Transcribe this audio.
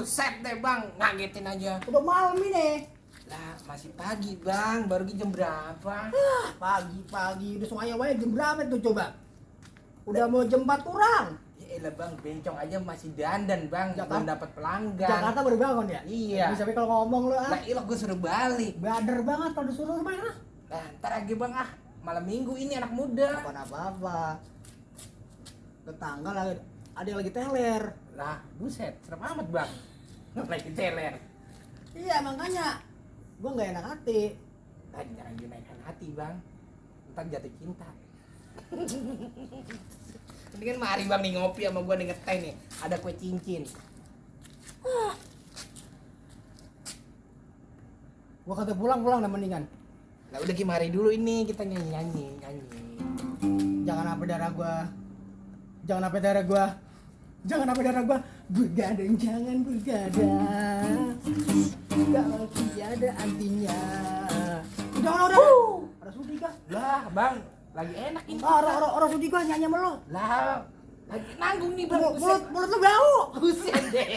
Buset deh bang, ngagetin aja. Udah malam ini. Lah masih pagi bang, baru jam berapa? Pagi-pagi udah semuanya wae jam berapa tuh coba? Udah mau jam 4 kurang. Ya elah bang, bencong aja masih dandan bang, belum dapat pelanggan. Jakarta baru bangun ya? Iya. Bisa kalau ngomong lu Lah ilah gue suruh balik. Bader banget kalau disuruh mana? Nah ntar lagi bang malam minggu ini anak muda. Bukan apa-apa. Tetangga lagi ada yang lagi teler. Lah buset, serem amat bang. Lagi teler. Iya makanya gua nggak enak hati. Jangan dinaikkan hati bang, ntar jatuh cinta. Ini kan mari bang nih ngopi sama gua nih ngeteh nih, ada kue cincin. Gua kata pulang dah mendingan. Nah udah gimari dulu ini kita nyanyi. Jangan apa darah gua. Begadang jangan begadang. Kalau tiada artinya. Udah. Orang sudi kah? Lah bang, lagi enak ini. Orang sudi kah nyanyi sama lo? Lah, lagi nanggung nih bang. Mulut lu bau. Buset deh.